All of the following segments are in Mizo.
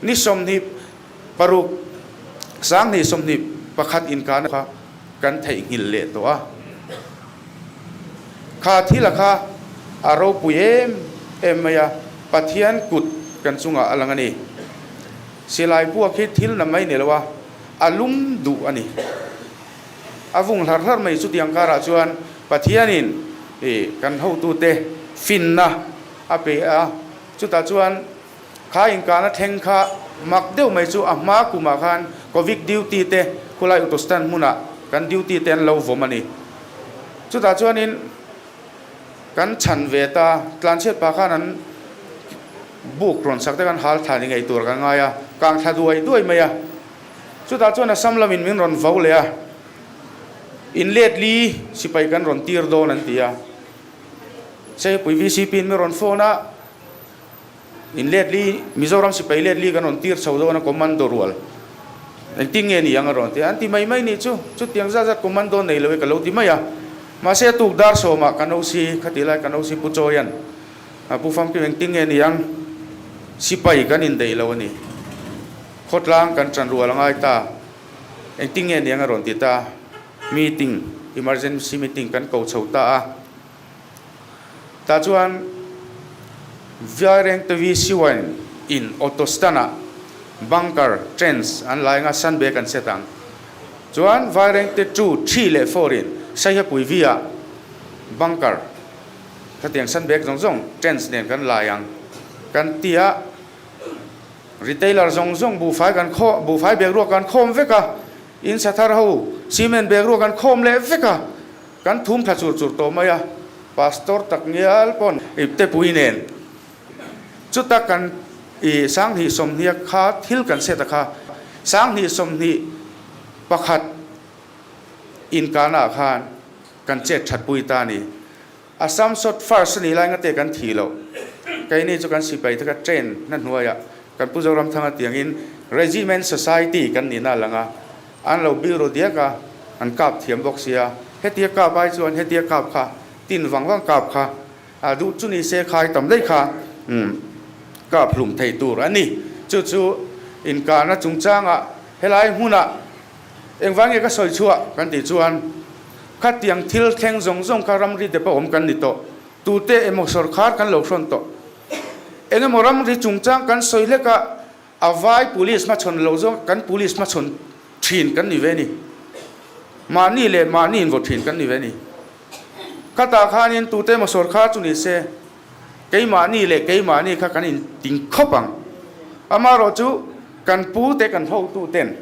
Ni 26, 2021 inkahna kha kan theihnghilh leh tawh a. Kha thila kha a ropui em em mai a, Pathian kut kan chungah a lang a ni. Silai puak hi thil na mai ni lo a, a lum duh a ni. A vung hlar hlar mai chutiang karah chuan Pathianin kan hotute finna a pe a, chutah chuan kha inkahna thleng kha mak deuh mai chu a hma kumah khan Covid duty te khulai auto stand hmunah kan duty te an lo vawm a ni. Chutah chuanin kan chhan ve ta, tlanchhiat pah khan an buk rawn sak te khan hal thla ni ngei tur kan ngai a, kang thla duai duai mai a. Chutah chuan Assam lamin min rawn vo leh a, in let li sipai kan rawn tir dawn an ti a. Seipui VCP in min rawn phone a, in let li Mizoram sipai let li kan rawn tir chho dawn a commando rual engtin nge ni ang a rawn ti a, an ti mai mai nih chu, chutiang zat zat commando nei lo e ka lo ti mai a. Mahse a tuk dar sawmah kan OC khatih lai kan OC Pu Chawian Pu Famkim engtin nge ni ang sipai kan indaih lo a ni. Khawtlang kan ṭan rual a ngai ta. Engtin nge niang a rawn ti ta? Meeting, emergency meeting kan ko chho ta a. Tah chuan Vairengte VC Wine in auto stand ah bunker, trench an lai anga sandbag an set ang. Chuan Vairengte 2, 3 leh 4 in Saihapui V ah bunker khatiang sandbag zawng zawng trench nen kan lai ang kan ti a. Retailer zawng zawng buhfai kan khaw buhfai bag ruak kan khawm vek a, in sa thar ho cement bag ruak kan khawm leh vek a, kan thum thla chur chur tawh mai a, pastor tak ngial pawn ipte pui nen chuta kan i 2020 kha thil kan set a kha 2021 inkahna ah khan kan chet that pui ta a ni. Assam shot first a nih lai ngate kan thi loh. Keini chu kan sipai te kha train na hnuaiah kan Pu Zoramthanga tiangin Regiment Society kan nihna a lang a, an lo biru diak a, an kap thiam bawk sia. Hetia kap ai chuan hetia kap kha tin vang vang kap kha a duh chu ni se khai tam daih kha kap hlum thei tur a ni. Chu chu inkahna chungchangah helai hmunah engvang nge ka sawi chhuah kan tih chuan, Khatiang thil thleng zawng zawng kha ramri te pawh awm kan ni tawh. Tute emaw sawrkhar kan lo hrawn tawh. Eng emaw ramri chungchang kan sawi hlek a, a vai police hmachhawn lo zawng kan police hmachhawn thin kan ni ve ni. Mahni leh mahni invaw thin kan ni ve ni. Khatah khanin tute emaw sawrkhar chu ni se, keimahni leh keimahni kha kan inting khawp ang. Amaherawhchu kan pute kan hotuten.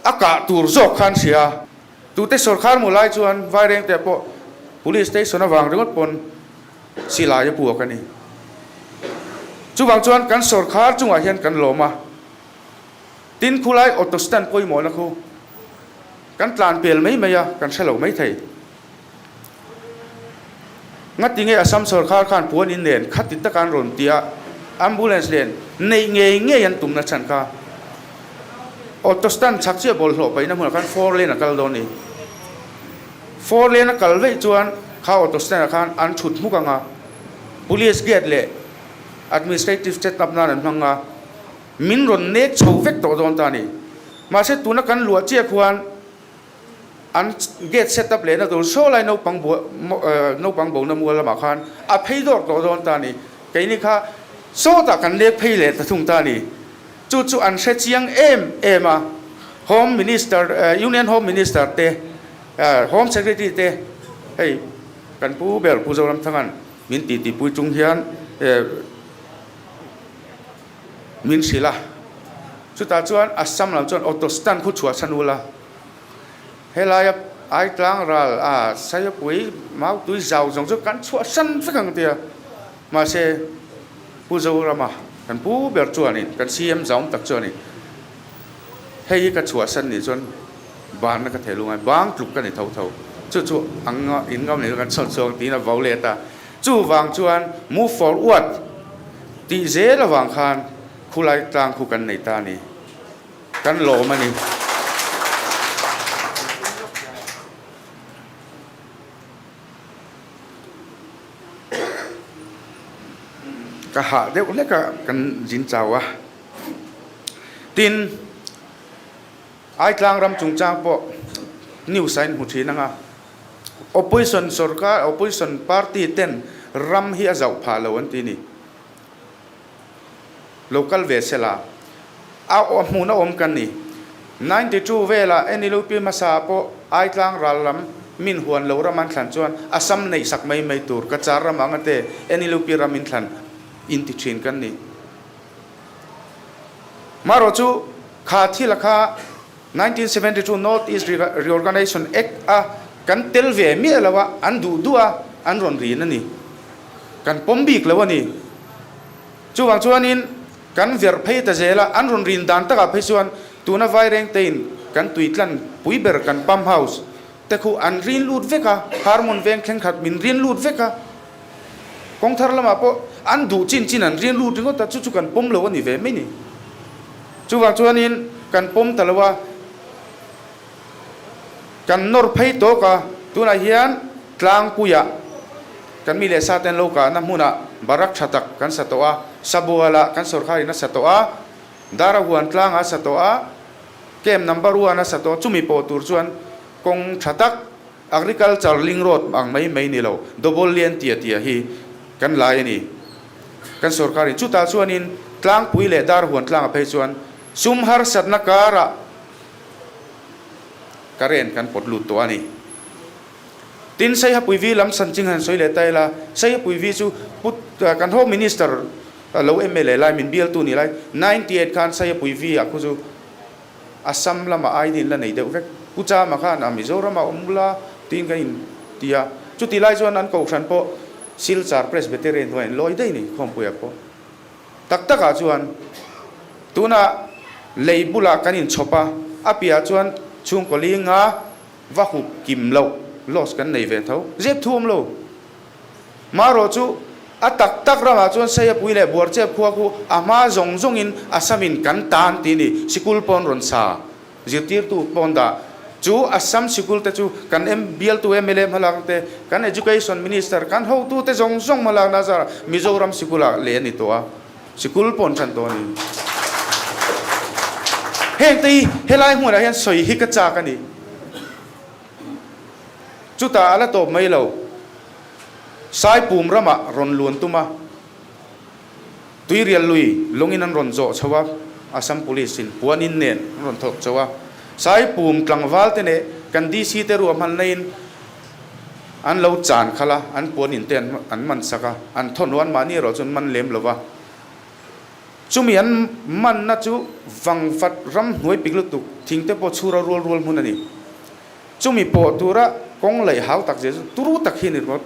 A kah tur zawk khan hria. Tute sawrkhar mu lai chuan Vairengte pawh Police Station avang ringawt pawn silai a puak a ni. Chuvang chuan kan sawrkhar chungah hian kan lawm a. Tin khulai auto stand pawimawhna khu kan tlan pel mai mai a, kan hre lo mai thei. Ngati nge Assam sawrkhar khan puan in nen khati taka an rawn ti a, ambulance nen neih ngei ngei an tumna chhan kha auto stand chhak chiah bawlhhlawh paihna hmunah khan four lane a kal dawn ni. Four lane a kal veih chuan kha auto stand ah khan an thut hmuk ang a, police gate leh administrative set up nan an hmang a, min rawn nek chho vek tawh dawn ta a ni. Mahse tuna kan luah chiah khuan An gate set up lehna tur saw lai naupang buah naupang bona mual lamah khan a phei dawr tawh dawn ta a ni. Keini kha sawtah kan lek phei leh ta thung ta a ni. Chu chu an hre chiang em em a, Home Minister, Union Home Minister te, Home Secretary te hei kan pu ber Pu Zoramthanga'n min titipui chung hian min hrilh a. Chutah chuan Assam lam chuan auto stand khu chhuah chhan ula, helaia Aitlang ral a Saiapui Mautui zau zawng chu kan chhuah hran vek ang tia. Mahse Pu Zorama kan pu ber chuanin kan CM zaum tak chuanin hei hi ka chhuah san nih chuan banna ka thei lu ngai, bang tluk ka ni tho tho. Chu chu ang in ngam nih kan chhawn chhuak tiin a vo let a. Chuvang chuan move forward tih zel avang khan khulai tlang khu kan nei ta a ni. Kan lawm a ni. Ka hah deuh hlek a, kan zin chau a. Tin, Aitlang ram chungchang pawh news a inhmu thin anga, Opposition sorkar, Opposition party ten ram hi a zauh phah lo an ti ni. Lo kal ve sela, a hmun a awm kan ni. 92 velah NLUP hmasa ah pawh Aitlang ral lam min huan lo ram an thlan chuan Assam neih sak mai mai tur Cachar ram anga te NLUP ram in thlan in ti thin kan ni. Marawh chu kha thil a kha 1972 North East Reorganization Act a kan tel ve miah lo a, an duh duh a, an rawn rin a ni. Kan pawm bik lo a ni. Chuvang chuanin kan verh phei ta zel a, an rawn rin dan takah phei chuan tuna Vairengtein kan tuitlan pui ber kan pump house te khu an rin lut vek a, Harmon veng thlengkhat min rin lut vek a, kawng thar lamah pawh an duh chin chin an rin lut ringawt a, chu chu kan pawm lo a ni ve mai ni. Chuvang chuanin kan pawm ta lo a, kan nawr phei tawk a, tunah hian tlangpuiah kan mi leh sa ten lo kahna hmunah barak tha tak kan sa tawh a, Sabualah kan sawrkharin a sa tawh a, Darahuan tlangah a sa tawh a, Camp number one a sa tawh, chumi pawh tur chuan kawng tha tak Agriculture link road ang mai mai ni lo, double lane tia tia hi kan lai a ni. Kan sorkarin chutah chuanin tlangpui leh dar huan tlangah phei chuan sum harsatna karah current kan pawt lut tawh a ni. Tin, Saihapuivi lam sanching han sawi leh ta ila, Saihapuivi chu put kan Home Minister lo mla lai min bialtu ni lai 98 khan Saihapuivi ah khu chu Assam lamah ID in la nei deuh vek. Pu Chama khan a Mizoramah awm ula tiin kan in ti a. Chuti lai chuan an kohhran pawh Silchar Presbyterian hnuaiah in lawi daih ni khawmpuiah pawh. Tak takah chuan tunah lei bulah kan inchhawp a, a piahah chuan chhungkaw linga va hup kim loh loss kan nei ve tho. Zep thu awm lo. Marawh chu a tak tak ramah chuan Saiapui leh Buarchep khua khu a hma zawng zawngin Assamin kan tan tih ni sikul pawn rawn sa zirtirtu pawn dah chu Assam sikul te chu kan bialtu mla hmalak te kan Education Minister kan hotu te zawng zawng hmalakna zarah Mizoram sikulah leh a ni tawh a sikul pawn tan tawh a ni. Heng te hi helai hmunah hian sawi hi ka chak a ni. Chutah a la tawp mai lo. Saipum ramah rawn luan tum a, Tuirial lui lawngin an rawn zawh chho a, Assam Police in puanin nen an rawn thawk chho a. Saipum tlangval te leh kan DC te ruahmanna in an lo chan khalh a, an puanin te an man sak a, an thawn huan mahni erawh chu an man lem lo va. Chumi an manna chu vangvat ram hnuai pik lutuk thing te pawh chhura rual rual hmun a ni. Chumi pawh tura kawng laih hau tak zia chu turu tak hi a ni ringawt.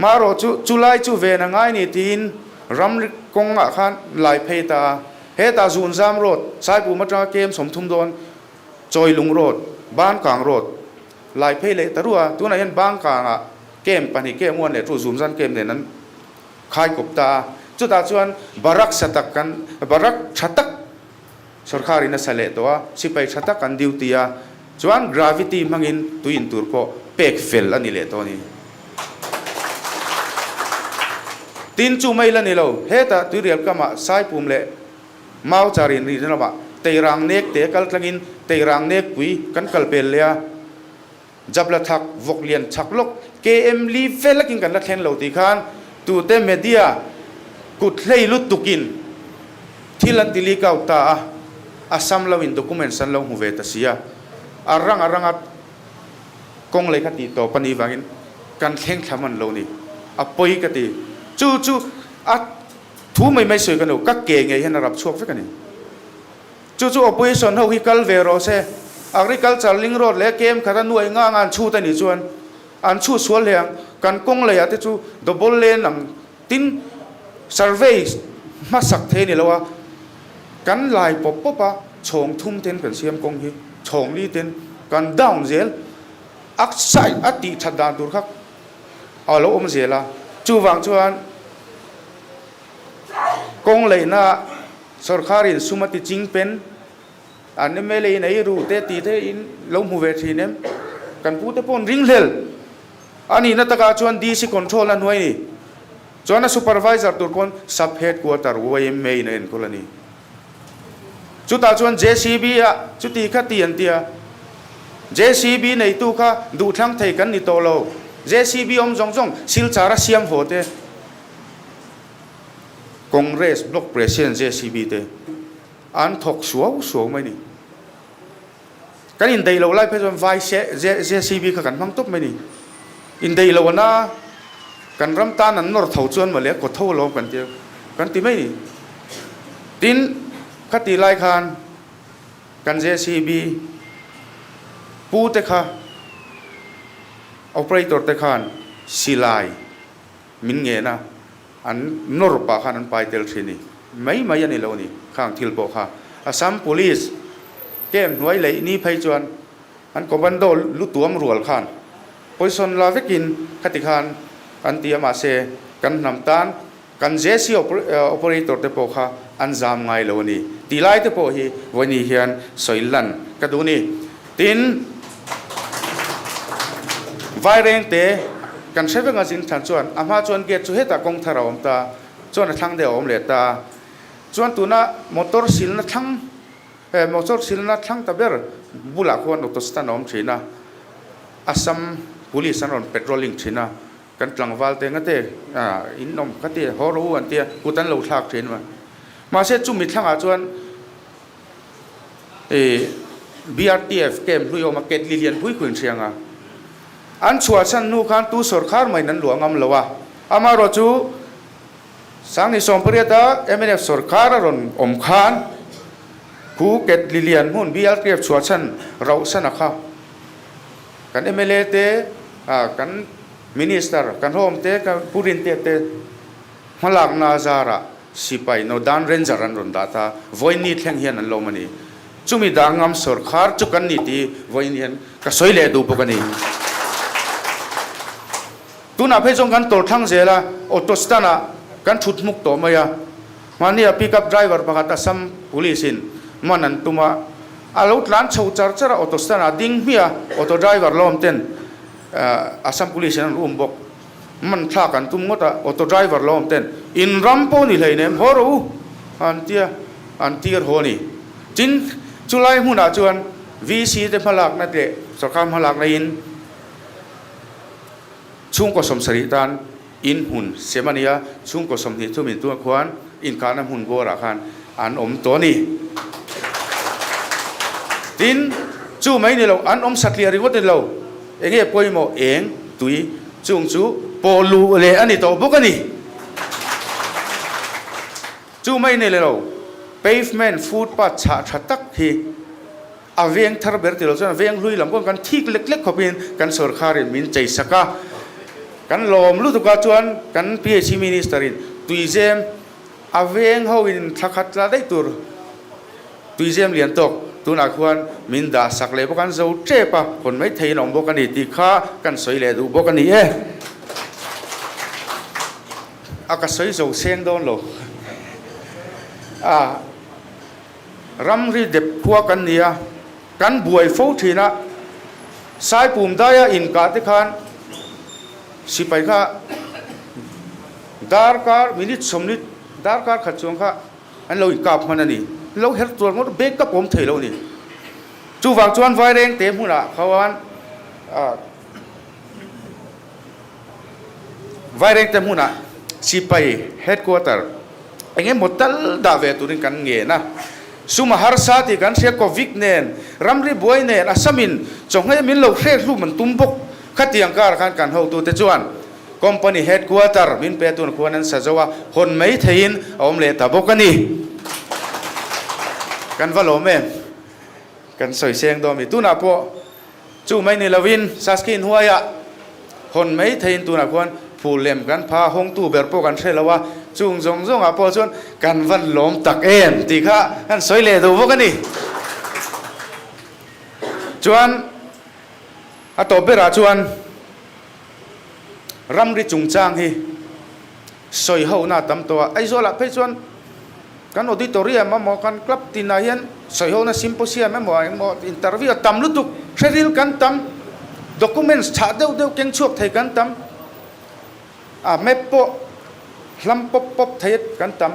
Marawh chu chulai chu ven a ngai ni tiin ramri kawngah khan lai phei ta a. Hetah Zunzam Road, Saipum atanga kem 30 dawn, Chawilung Road, Bankang Road lai phei leh ta ruah a. Tunah hian Bankangah kem pahnih kem uan leh chu Zunzam kem nen an khai kawp ta a. Chutah chuan barak sa tak kan barak tha tak Sorkar in a sa leh tawh a, sipai tha tak an duty a, chuan gravity hmangin tui in tur pawh pek fel a ni leh tawh a ni. Tin chu mai la ni lo, hetah tuirial kamah Saipum leh Mau char in rihna lamah Teirang nek te kal tlangin Teirang nek pui kan kal pel leh a, Jabla thak vawk lian chak lawk KM li vel lakin kan la thleng lo tih khan tute media kut hlei lutukin thil an ti leak out ta a, Assam lo in documents an lo hmu ve ta si a, a rang a rang a kawng lei kha tih tawp a nih vangin kan thleng thla hman lo ni, a pawi ka ti. Chu chu a thu mai mai sawi ka ni lo, ka ke ngei hian a rap chhuak vek a ni. Chu chu opposition ho hi kal ve rawh se. Agriculture link road leh kem khat a nuai ngang a an chhut a nih chuan an chhut sual hle ang. Kan kawng leiah te chu double lane ang tin survey hmasak thei a ni lo a, kan lai pawp pawp a chhawng thum ten kan siam kawng hi chhawng li ten kan down zel a side a tih that dan tur kha a lo awm zel a. Chuvang chuan kawng leihna Sorkharin sum a ti ching pen, an mla in ei ru te tih te in lo hmu ve thin em? Kan pu te pawh an ring hlel. A nihna takah chuan DC control a hnuai ni. Chuan a supervisor tur pawn sub headquarter yma in a enkawl a ni. Chutah chuan JCB ah chuti kha ti an tia. JCB neitu kha duhthlang thei kan ni tawh lo. JCB awm zawng zawng Silchar a siam haw te, Congress Block President JCB te an thawk suau suau mai ni. Kan indaih loh lai phei chuan vai JCB kha kan hmang tawp mai ni. Indaih loh ana kan ram tan an nawr tho chuan mawle a kaw tho alawm kan ti kan ti mai ni. Tin, khati lai khan kan JCB pu te kha operator te khan silai min ngen a, an nawr pah khan an pai tel thin ni. Mai mai a ni lo ni khang thil pawh kha. Assam Police camp hnuai leih ni phei chuan an commando lu tuam rual khan poison la vekin khati khan an ti a mahse kan hnam tan kan JC operator te pawh kha an zam ngai lo a ni tih lai te pawh hi vawiin hian sawi lan ka duh a ni. Tin, Vairengte kan hre vek a zin than chuan a hma chuan gate chu hetah kawng thar a awm ta, chuan a thlang deuh a awm leh ta. Chuan tuna motor silna thlang he motor silna thlang ta ber bulah khuan auto stand a awm thin a, Assam Police an rawn patrolling thin a, kan tlangval te ngate in awm kha ti haw rawh u an tia kut an lo thlak thin a. Mahse chumi thlangah chuan Ih BRTF camp hlui awm a ketli lian pui khuin hriang a. An chhuahchhan hnu khan tu sawrkhar maiin an luah ngam lo a. Amaherawh chu Sangni Sawmpariata mnf sawrkhar a rawn awm khan khu ketli lian hmun BRTF chhuahchhan rauhsan a kha. Kan mla te, kan minister, kan home te, kan Pu Rintea te hmalakna zarah Sipai Northern Ranger an rawn dah ta, vawiin thleng hian an lawm a ni. Chumi dah ngam sawrkhar chu kan ni tih vawiin hian ka sawi leh duh bawk a ni. Tunah phei chuan kan tawr thlang zel a, auto stand ah kan thut hmuk tawh mai a. Mahnia pick up driver pakhat Assam Police in man an tum a, a lo tlan chho char char a, auto stand ah ding hmiah a, auto driver lawm ten Assam Police in an um bawk. Man thlak an tum ngawt a, auto driver lo awm ten in ram pawh ni hleinem haw rawh u an tia, an tir haw a ni. Tin, chulai hmunah chuan VC te hmalakna leh sorkar hmalakna in chhungkaw sawmsarih tan in hmun sem a ni a, chhungkaw 20 thum in tunah khuan inkahna hmun bawrah khan an awm tawh a ni. Tin, chu mai ni lo, an awm satliah ringawt ni lo, Eng nge pawimawh eng tui chung chu pawh luh leh a ni tawh bawk a ni. Chu mai nei leh lo, pavement footpath chhah tha tak hi a veng thar ber ti lo chuan a veng hlui lam pawh kan thik lek lek khawpin kan sawrkharin min chei sak a. Kan lawm lutuk a chuan kan PHE Minister in tuizem a veng ho in thla khat tla daih tur Tuizem lian tawk tunah khuan min dah sak leh bawk an zo tep a, hawn mai theiin a awm bawk a ni tih kha kan sawi leh duh bawk a ni e. A ka sawi zo seng dawn lo. A ramri dep khua kan ni a, kan buai fo thin a, Saipum daia inkah te khan sipai kha darkar minute 40 darkar khat chuang kha An lo inkap hman a ni. An lo her tuar ngawt bag ka pawm thei lo a ni. Chuvang chuan Vairengte hmunah khawan Vairengte hmunah sipai headquarter eng emaw tal dah ve turin kan ngen a. Sum a harsa tih kan hria Covid nen, ramri buai nen, Assamin chawhngei min lo hrek hlum an tum bawk. Khatiang karah khan kan hotute chuan Company headquarter min pe tun khuan an sa zo a, hawn mai theiin a awm leh ta bawk a ni. Kan va lawm em? Kan sawi seng dawn mi. Tunah pawh chu mai ni lovin Saski hnuaiah hawn mai theiin tunah khuan phul lem kan pha hawngtu ber pawh kan hre lo a, chung zawng zawngah pawh chuan kan va lawm tak em tih kha kan sawi leh duh bawk a ni. Chuan a tawp berah chuan. Ramri chungchang hi sawi hona a tam tawh a, Aizawlah phei chuan kan auditorium emaw kan club tinah hian sawi hona symposium emaw engmaw interview a tam lutuk, hreril kan tam, documents chhah deuh deuh keng chhuak thei kan tam, a map pawh hlam pawp pawp thei kan tam.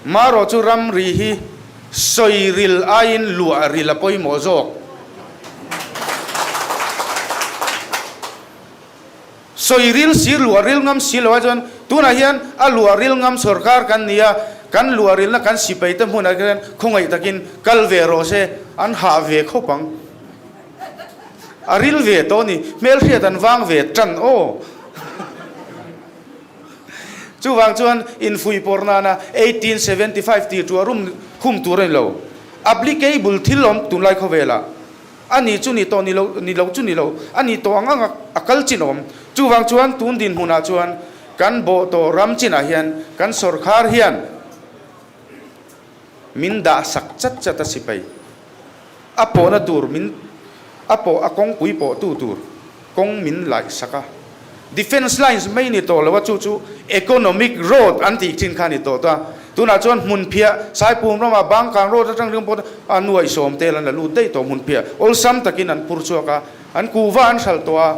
Marawh chu ramri hi Sawi ril aiin luah ril a pawimawh zawk. Sawi ril si luah ril ngam si lo ah chuan tunah hian a luah ril ngam sawrkar kan ni a, kan luah rilna kan sipai te hmunah khian khawngaih takin kal ve rawh se, an hah ve khawp ang. A ril ve tawh a ni, hmelhriat an vang ve tan aw. Chuvang chuan infuihpawr nana 1875 tih ṭuah rum khum tur a ni lo. Applicable thil awm tunlai khawvelah a ni chu ni tawh ni lo, ni lo chu ni lo, a ni tawh ang ang a kal chin awm. Chuvang chuan tun dinhmunah chuan kan bawh tawh ram chinah hian kan sawrkhar hian min dah sak chat chat a sipai. A pawhna tur min a pawh a kawngpui pawhtu tur kawng min laih sak a. Defence lines mai ni tawh lo a chu chu economic road an tih thin kha a ni tawh ta. Tunah chuan hmunphiah Saipum ramah Bangkang road atang ringawt pawh a nuaih sawm tel an la lut daih tawh hmunphiah awlsam takin an phur chhuak a, an kuhva an hralh tawh a,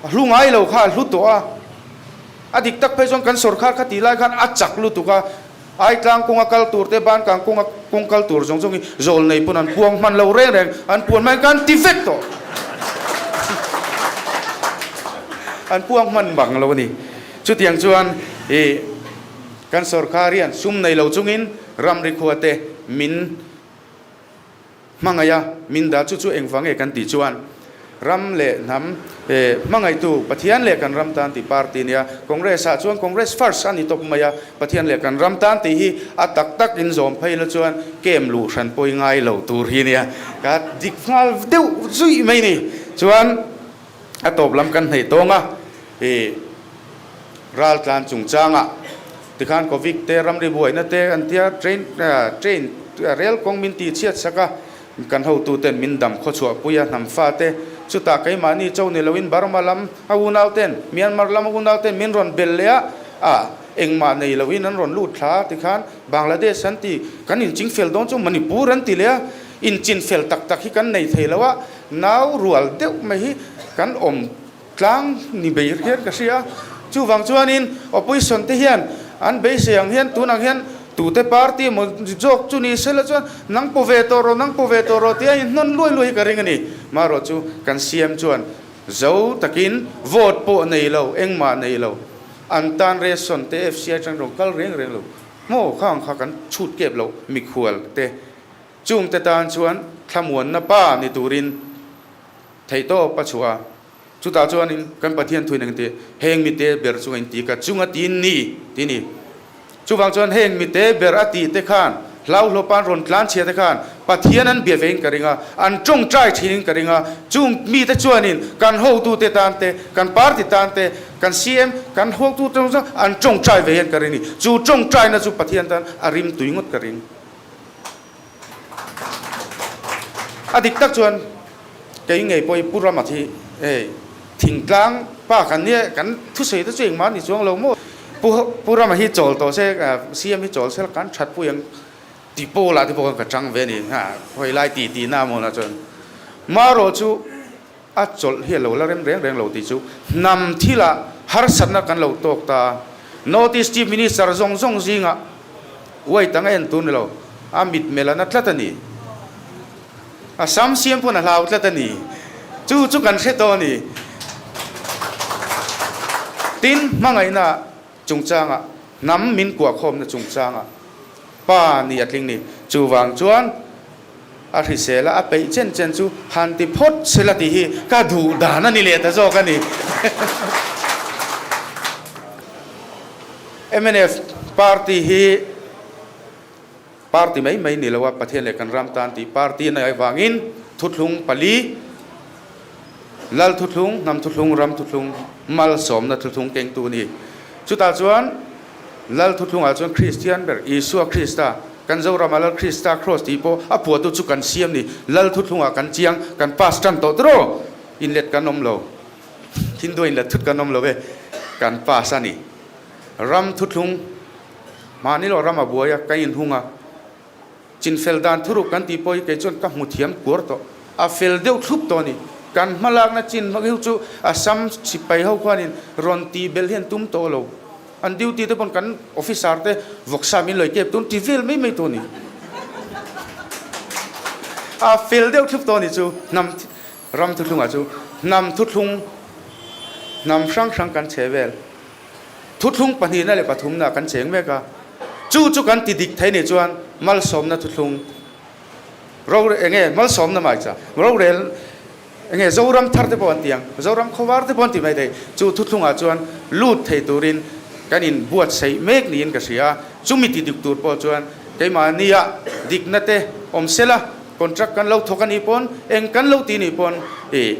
a hlu ngai lo kha a hlu tawh a. A dik tak phei chuan kan sawrkhar kha tih lai khan a chak lutuk a. Aitlang kawnga kal tur te, Bankang kawnga kawng kal tur zawng zawng hi zawl nei pawn an puang hman lo reng reng, an puan hman kan ti vek tawh. An puang hman bang lo a ni. Chutiang chuan i kan sawrkar hian sum nei lo chungin ramri khua te min Hmangaih a, min dah chu chu engvang nge kan tih chuan ram leh hnam hmangaihtu Pathian leh kan ram tan tih party nia, Congress ah chuan Congress first a ni tawp mai a, Pathian leh kan ram tan tih hi a tak tak in zawm phei la chuan kem luh hran pawh i ngai lo tur hi nia, ka dik nghal deuh zuih mai ni. Chuan a tawp lam kan hneih tawng a, i raltlan chungchangah Tikhan Covid te, ramri buaina te an tia, train train rel kawng min tih chhiat sak a, kan hotuten min dam khawchhuah pui a, hnam fa te, chutah keimahni cho ni loin Burma lam a unau ten, Myanmar lam a unau ten min rawn bel leh a, ah engmah nei loin an rawn lut thla a, tikhan Bangladesh an ti, kan inching fel dawn chu Manipur an ti leh a, inchin fel tak tak hi kan nei thei lo a, nau rual deuh mai hi kan awm Tlang ni bei hian ka hria. Chuvang chuanin opposition te hian an beisei ang hian tunah hian tute party emaw zawk chu ni sela chuan nang paw ve tawh rawh, nang paw ve tawh rawh tia inhnawn luai luai hi ka ring a ni. Marawh chu kan CM chuan zo takin vote pawh nei lo, engmah nei lo, an tan ration te FCI atang rawn kal reng reng lo maw khang kha kan chhut kep loh mikhual te chungte tan chuan thlamuanna pa ni turin Theihtawp a chhuah a, chutah chuanin kan Pathian thuin eng tih, Heng mite ber chunga in ti ka chunga tiin ni, ti ni. Chuvang chuan heng mite ber a tih te khan, hlauhlawpa an rawn tlan chhia te khan Pathian an bia vein ka ring a, an tawngtai thinin ka ring a, chung mite chuanin kan hotute tan te, kan party tan te, kan CM, kan hotute chu an tawngtai ve hian ka ring a ni. Chu tawngtaina chu Pathian tan a rim tui ngawt ka ring. A dik tak chuan kei ngei pawh hi Pu Rama hi hei thingtlang pa kan nia kan thusawi te chu engmah ni chuang lo maw. Pu Pu Rama hi chawl tawh se CM hi chawl se la kan that pui ang ti pawh lah te pawh khan ka chang ve a ni ha hawi lai ti tih na maw na chuan marawh chu a chawlh hi a lo la rem reng reng lo tih chu hnam thilah harsatna kan lo tawk ta a. North East Chief Minister zawng zawng zingah uai tang a en tur ni lo, a mitmel a na tlat a ni. A sam siam pawn a hlau tlat a ni. Chu chu kan hre tawh a ni. Tin, hmangaihna chungchangah, hnam min kuahkhawmna chungchangah pa ni a tling ni. Chuvang chuan A hrisel a, a peih chen chen chu han ti phawt sela tih hi ka duh dan a ni leh ta zawk a ni. Mnf party hi party mai mai ni lo a, Pathian leh kan ram tan tih party a nih avangin thuthlung pali, Lal thuthlung, hnam thuthlung, ram thuthlung, malsawmna thuthlung kengtu a ni. Chutah chuan Lal thuthlungah chuan Kristian ber Isua Krista, kan Zorama Lal Krista Kraws tih pawh a phuahtu chu kan siam ni. Lal thuthlungah kan chiang, kan pass tan tawh tawh inlet kan awm lo. Hindu inlet thut kan awm lo e, kan pass a ni. Ram thuthlung, mahni lo ram a buai a, kan inhung a. Chinfel dan thuruk kan tih pawh hi kei chuan ka hmu thiam kuar tawh. A fel deuh thlup tawh a ni. Kan hmalakna chin hmak hi chu Assam sipai ho khuanin rawn tih belh hi an tum tawh lo. An duty te pawn kan officer te vawksa min lawi kep tun ti vel mai mai tawh a ni. A fel deuh thlup tawh a nih chu hnam ram thuthlungah chu hnam thuthlung hnam hrang hrang kan che vel. Thuthlung pahnihna leh pathumna kan cheng mek a, chu chu kan ti dik thei nih chuan malsawmna thuthlung rorel enge malsawmna mai cha rorel enge Zoram thar te pawh an ti ang, Zoram khawvar te pawh an ti mai thei, chu thuthlungah chuan lut thei turin kan in buatsaih mek niin ka hria a, chumi ti dik tur pawh chuan keimahnia dikna te awm sela contract kan lo thawk a nih pawn eng kan lo ti nih pawn ih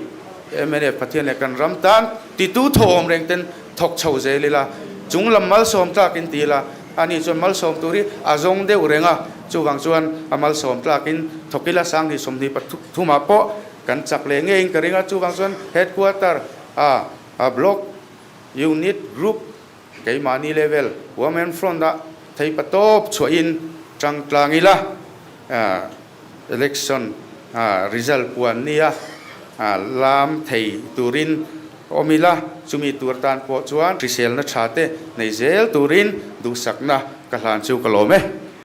Mnf Pathian leh kan ram tan titu thawhawm reng ten thawk chho zel ila, chung lam malsawm tlakin ti ila, ani chuan malsawm tur hi a zawng deuh reng a, chuvang chuan a malsawm tlakin thawk ila Sanghnih 23 ah pawh kan chak leh ngeiin ka ring a, chuvang chuan Headquarter a a Block, Unit, Group, keimahni level, Women Front ah theipatawp chhuahin tang tlang ila. Election result puan nia lam thei turin awm ila, chumi tur tan pawh chuan hriselna tha te nei zel turin duhsakna ka hlan chu ka lawm e.